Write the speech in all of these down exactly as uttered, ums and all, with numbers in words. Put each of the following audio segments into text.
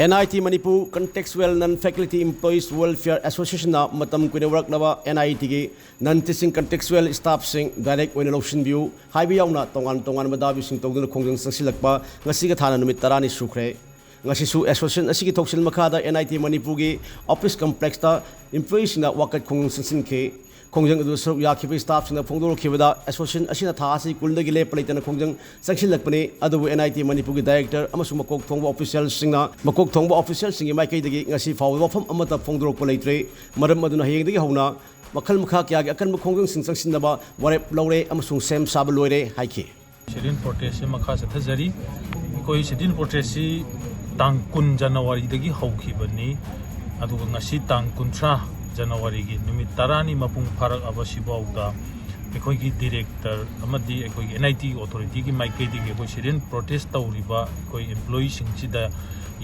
And I T Manipur contractual non faculty employees welfare ꯑꯦꯁꯣꯁꯤꯌꯦꯁꯟꯅ ꯃꯇꯝ ꯀꯨꯏꯅ ꯋꯥꯔꯛꯂꯕ ꯑꯦꯟ ꯑꯥꯏ ꯇꯤꯒꯤ ꯅꯟ ꯇꯤꯆꯤꯡ ꯀꯟꯇ꯭ꯔꯦꯛꯆꯨꯋꯦꯜ ꯁ꯭ꯇꯥꯐꯁꯤꯡ ꯗꯥꯏꯔꯦꯛ ꯑꯣꯏꯅ ꯂꯧꯁꯤꯟꯕꯤꯌꯨ ꯍꯥꯏꯕ ꯌꯥꯎꯅ ꯇꯣꯉꯥꯟ ꯇꯣꯉꯥꯟꯕ ꯗꯥꯕꯤꯁꯤꯡ ꯇꯧꯗꯨꯅ ꯈꯣꯡꯖꯪ ꯆꯪꯁꯤꯜꯂꯛꯄ ꯉꯁꯤꯒ ꯊꯥꯅ ꯅꯨꯃꯤꯠ ꯇꯔꯥꯅꯤ ꯁꯨꯈ꯭ꯔꯦ꯫ ꯉꯁꯤꯁꯨ ꯑꯦꯁꯣꯁꯤꯌꯦꯁꯟ ꯑꯁꯤꯒꯤ ꯊꯧꯁꯤꯜ ꯃꯈꯥꯗ ꯑꯦꯟ ꯑꯥꯏ ꯇꯤ ꯃꯅꯤꯄꯨꯔꯒꯤ ꯑꯣꯐꯤꯁ ꯀꯝꯄ꯭ꯂꯦꯛꯁꯇ ꯏꯝꯄ꯭ꯂꯣꯌꯤꯁꯤꯡꯅ ꯋꯥꯀꯠ ꯈꯣꯡꯖꯪ ꯆꯪꯁꯤꯟꯈꯤ꯫ ꯈꯣꯡꯖꯪ ꯑꯗꯨꯗ ꯁꯔꯨꯛ ꯌꯥꯈꯤꯕ ꯁ꯭ꯇꯥꯐꯁꯤꯡꯅ ꯐꯣꯡꯗꯣꯔꯛꯈꯤꯕꯗ, ꯑꯦꯁꯣꯁꯤꯌꯦꯁꯟ ꯑꯁꯤꯅ ꯊꯥ ꯑꯁꯤ ꯀꯨꯟꯗꯒꯤ ꯂꯦꯞꯄ ꯂꯩꯇꯅ ꯈꯣꯡꯖꯪ ꯆꯪꯁꯤꯜꯂꯛꯄꯅꯤ꯫ ꯑꯗꯨꯕꯨ ꯑꯦꯟ ꯑꯥꯏ ꯇꯤ ꯃꯅꯤꯄꯨꯔꯒꯤ ꯗꯥꯏꯔꯦꯛꯇꯔ ꯑꯃꯁꯨꯡ ꯃꯀꯣꯛ ꯊꯣꯡꯕ ꯑꯣꯐꯤꯁꯤꯌꯦꯜꯁꯤꯡꯅ, ꯃꯀꯣꯛ ꯊꯣꯡꯕ ꯑꯣꯐꯤꯁꯤꯌꯦꯜꯁꯤꯡꯒꯤ ꯃꯥꯏꯀꯩꯗꯒꯤ ꯉꯁꯤ ꯐꯥꯎꯕ ꯋꯥꯐꯝ ꯑꯃꯠꯇ ꯐꯣꯡꯗꯣꯔꯛꯄ ꯂꯩꯇ꯭ꯔꯤ꯫ ꯃꯔꯝ ꯑꯗꯨꯅ ꯍꯌꯦꯡꯗꯒꯤ ꯍꯧꯅ ꯃꯈꯜ ꯃꯈꯥ ꯀꯌꯥꯒꯤ ꯑꯀꯟꯕ ꯈꯣꯡꯖꯪꯁꯤꯡ ꯆꯪꯁꯤꯟꯅꯕ ꯋꯥꯔꯦꯞ ꯂꯧꯔꯦ ꯑꯃꯁꯨꯡ ꯁꯦꯝ ꯁꯥꯕ ꯂꯣꯏꯔꯦ ꯍꯥꯏꯈꯤ꯫ Sit-in protest ꯁꯦ ꯃꯈꯥ ꯆꯠꯊꯖꯔꯤ꯫ ꯑꯩꯈꯣꯏ sit-in protest ꯁꯤ ꯇꯥꯡ ꯀꯨꯟ ꯖꯅꯋꯥꯔꯤꯗꯒꯤ ꯍꯧꯈꯤꯕꯅꯤ, ꯑꯗꯨꯒ ꯉꯁꯤ ꯇꯥꯡ ꯀꯨꯟꯊ꯭ꯔꯥ ꯖꯅꯋꯥꯔꯤꯒꯤ ꯅꯨꯃꯤꯠ ꯇꯔꯥꯅꯤ ꯃꯄꯨꯡ ꯐꯥꯔꯛꯑꯕꯁꯤꯐꯥꯎꯗ ꯑꯩꯈꯣꯏꯒꯤ ꯗꯤꯔꯦꯛꯇꯔ ꯑꯃꯗꯤ ꯑꯩꯈꯣꯏꯒꯤ ꯑꯦꯟ ꯑꯥꯏ ꯇꯤ ꯑꯣꯊꯣꯔꯤꯇꯤꯒꯤ ꯃꯥꯏꯀꯩꯗꯒꯤ ꯑꯩꯈꯣꯏ sit-in protest ꯇꯧꯔꯤꯕ ꯑꯩꯈꯣꯏ ꯏꯝꯄ꯭ꯂꯣꯌꯤꯁꯤꯡꯁꯤꯗ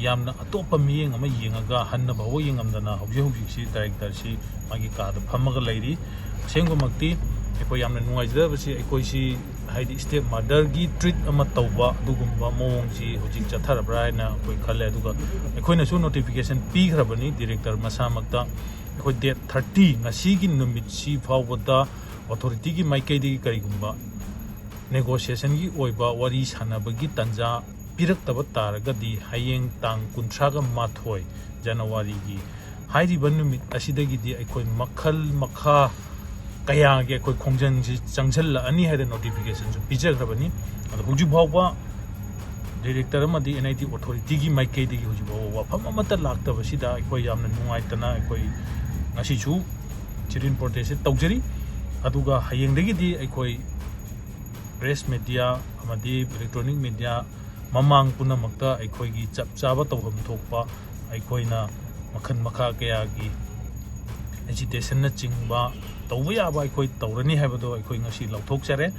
ꯌꯥꯝꯅ ꯑꯇꯣꯞꯄ ꯃꯤꯠꯌꯦꯡ ꯑꯃ ꯌꯦꯡꯉꯒ ꯍꯟꯅ ꯐꯥꯎꯕ ꯌꯦꯡꯉꯝꯗꯅ ꯍꯧꯖꯤꯛ ꯍꯧꯖꯤꯛꯁꯤ ꯗꯥꯏꯔꯦꯛꯇꯔꯁꯤ ꯃꯥꯒꯤ ꯀꯥꯗ ꯐꯝꯃꯒ ꯂꯩꯔꯤ꯫ ꯑꯁꯦꯡꯕꯃꯛꯇꯤ ꯑꯩꯈꯣꯏ ꯌꯥꯝꯅ ꯅꯨꯡꯉꯥꯏꯖꯗꯕꯁꯤ, ꯑꯩꯈꯣꯏꯁꯤ ꯍꯥꯏꯗꯤ ꯁ꯭ꯇꯦꯞ ꯃꯥꯗꯔꯒꯤ ꯇ꯭ꯔꯤꯠ ꯑꯃ ꯇꯧꯕ ꯑꯗꯨꯒꯨꯝꯕ ꯃꯑꯣꯡꯁꯤ ꯍꯧꯖꯤꯛ ꯆꯠꯊꯔꯕ꯭ꯔꯥ ꯍꯥꯏꯅ ꯑꯩꯈꯣꯏ ꯈꯜꯂꯦ꯫ ꯑꯗꯨꯒ ꯑꯩꯈꯣꯏꯅꯁꯨ ꯅꯣꯇꯤꯐꯤꯀꯦꯁꯟ ꯄꯤꯈ꯭ꯔꯕꯅꯤ ꯗꯤꯔꯦꯛꯇꯔ ꯃꯁꯥꯃꯛꯇ꯫ ꯑꯩꯈꯣꯏ ꯗꯦꯠ ꯊꯥꯔꯇꯤ, ꯉꯁꯤꯒꯤ ꯅꯨꯃꯤꯠꯁꯤ ꯐꯥꯎꯕꯗ ꯑꯣꯊꯣꯔꯤꯇꯤꯒꯤ ꯃꯥꯏꯀꯩꯗꯒꯤ ꯀꯔꯤꯒꯨꯝꯕ ꯅꯦꯒꯣꯁꯤꯌꯦꯁꯟꯒꯤ ꯑꯣꯏꯕ ꯋꯥꯔꯤ ꯁꯥꯟꯅꯕꯒꯤ ꯇꯥꯟꯖꯥ ꯄꯤꯔꯛꯇꯕ ꯇꯥꯔꯒꯗꯤ, ꯍꯌꯦꯡ ꯇꯥꯡ ꯀꯨꯟꯊ꯭ꯔꯥꯒ ꯃꯥꯊꯣꯏ ꯖꯅꯋꯥꯔꯤꯒꯤ ꯍꯥꯏꯔꯤꯕ ꯅꯨꯃꯤꯠ ꯑꯁꯤꯗꯒꯤꯗꯤ ꯑꯩꯈꯣꯏ ꯃꯈꯜ ꯃꯈꯥ ꯀꯌꯥꯒꯤ ꯑꯩꯈꯣꯏ ꯈꯣꯡꯖꯪꯁꯤ ꯆꯪꯁꯤꯜꯂꯛꯑꯅꯤ ꯍꯥꯏꯗꯅ ꯅꯣꯇꯤꯐꯤꯀꯦꯁꯟꯁꯨ ꯄꯤꯖꯈ꯭ꯔꯕꯅꯤ꯫ ꯑꯗꯣ ꯍꯧꯖꯤꯛ ꯐꯥꯎꯕ ꯗꯤꯔꯦꯛꯇꯔ ꯑꯃꯗꯤ ꯑꯦꯟ ꯑꯥꯏ ꯇꯤ ꯑꯣꯊꯣꯔꯤꯇꯤꯒꯤ ꯃꯥꯏꯀꯩꯗꯒꯤ ꯍꯧꯖꯤꯛ ꯐꯥꯎꯕ ꯋꯥꯐꯝ ꯑꯃꯠꯇ ꯂꯥꯛꯇꯕꯁꯤꯗ ꯑꯩꯈꯣꯏ ꯌꯥꯝꯅ ꯅꯨꯡꯉꯥꯏꯇꯅ ꯑꯩꯈꯣꯏ ꯉꯁꯤꯁꯨ sit-in protest ꯁꯦ ꯇꯧꯖꯔꯤ꯫ ꯑꯗꯨꯒ ꯍꯌꯦꯡꯗꯒꯤꯗꯤ ꯑꯩꯈꯣꯏ ꯄ꯭ꯔꯦꯁ ꯃꯦꯗꯤꯌꯥ ꯑꯃꯗꯤ ꯏꯂꯦꯛꯇ꯭ꯔꯣꯅꯤꯛ ꯃꯦꯗꯤꯌꯥ ꯃꯃꯥꯡ ꯄꯨꯝꯅꯃꯛꯇ ꯑꯩꯈꯣꯏꯒꯤ ꯆꯞ ꯆꯥꯕ ꯇꯧꯐꯝ ꯊꯣꯛꯄ ꯑꯩꯈꯣꯏꯅ ꯃꯈꯜ ꯃꯈꯥ ꯀꯌꯥꯒꯤ ꯑꯦꯖꯤꯇꯦꯁꯟꯅꯆꯤꯡꯕ ꯇꯧꯕ ꯌꯥꯕ ꯑꯩꯈꯣꯏ ꯇꯧꯔꯅꯤ ꯍꯥꯏꯕꯗꯣ ꯑꯩꯈꯣꯏ ꯉꯁꯤ ꯂꯥꯎꯊꯣꯛꯆꯔꯦ꯫